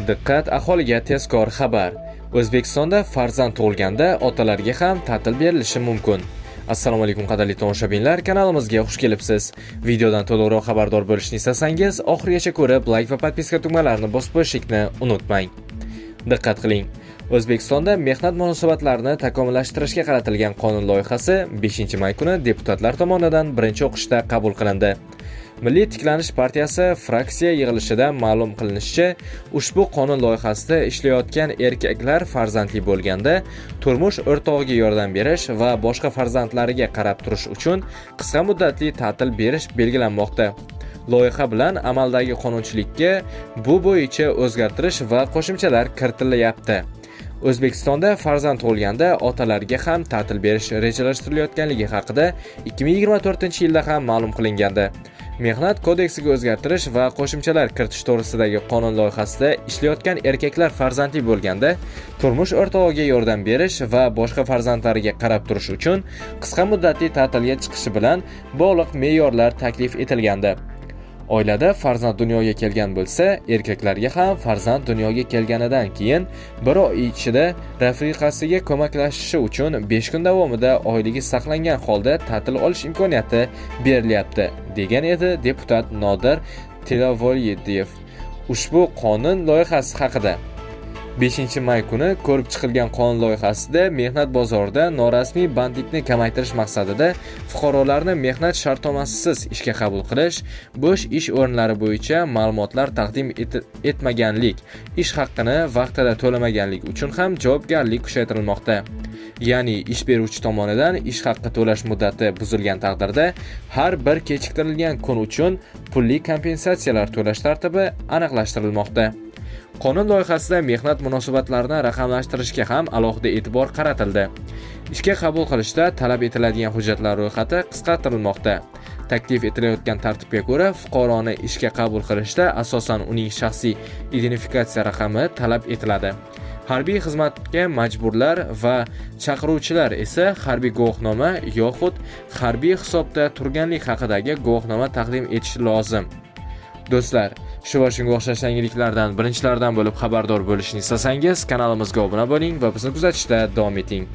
Diqqat aholiga, tezkor xabar! O'zbekistonda farzand tug'ilganda otalarga ham ta'til berilishi mumkin. Assalomu alaykum, qadrli tomoshabinlar, kanalimizga xush kelibsiz. Videodan to'liqroq xabardor bo'lishni istasangiz, oxirigacha ko'rib, like va подписка tugmalarini bosib qo'yishlikni unutmang. Diqqat qiling! O'zbekistonda mehnat munosabatlarini takomillashtirishga qaratilgan qonun loyihasi 5-may kuni deputatlar tomonidan birinchi o'qishda qabul qilindi. Milliy tiklanish partiyasi fraksiya yig'ilishida ma'lum qilinishicha, ushbu qonun loyihasida ishlayotgan erkaklar farzandli bo'lganda turmush o'rtog'iga yordam berish va boshqa farzandlariga qarab turish uchun qisqa muddatli ta'til berish belgilanmoqda. Loyiha bilan amaldagi qonunchilikka bu bo'yicha o'zgartirish va qo'shimchalar kiritilyapti. O'zbekistonda farzand tug'ilganda otalarga ham ta'til berish rejalashtirilayotganligi haqida 2024-yilda ham ma'lum qilingandi. Mehnat kodeksiga o'zgartirish va qo'shimchalar kiritish to'g'risidagi qonun loyihasida ishlayotgan erkaklar farzandli bo'lganda turmush o'rtog'iga yordam berish va boshqa farzandlariga qarab turish uchun qisqa muddatli ta'tilga chiqishi bilan bog'liq me'yorlar taklif etilgandi. Oilada farzand dunyoga kelgan bo'lsa, erkaklarga ham farzand dunyoga kelganidan keyin bir oy ichida rafiqasiga ko'maklashishi uchun 5 kun davomida oyligi saqlangan holda ta'til olish imkoniyati berilyapti, degan edi deputat Nodir Tilavoldiyev ushbu qonun loyihasi haqida. 5 may kuni ko'rib chiqilgan qonun loyihasida mehnat bozorida norasmiy bandlikni kamaytirish maqsadida fuqarolarni mehnat shartnomasisiz ishga qabul qilish, bo'sh ish o'rinlari bo'yicha ma'lumotlar taqdim etmaganlik, ish haqqini vaqtida to'lamaganlik uchun ham javobgarlik kuchaytirilmoqda. Ya'ni ish beruvchi tomonidan ish haqqi to'lash muddati buzilgan taqdirda har bir kechiktirilgan kun uchun pulli kompensatsiyalar to'lash tartibi aniqlashtirilmoqda. Qonun loyihasida mehnat munosabatlarini raqamlashtirishga ham alohida e'tibor qaratildi. Ishga qabul qilishda talab etiladigan hujjatlar ro'yxati qisqartirilmoqda. Taklif etilayotgan tartibga ko'ra, fuqaroni ishga qabul qilishda asosan uning shaxsiy identifikatsiya raqami talab etiladi. Harbiy xizmatga majburlar va chaqiruvchilar esa harbiy guvohnoma yoxud harbiy hisobda turganlik haqidagi guvohnoma taqdim etishi lozim. Do'stlar, shu va shunga o'xshash yangiliklardan birinchilardan bo'lib xabardor bo'lishni istasangiz, kanalimizga obuna bo'ling va bizni kuzatishda davom eting.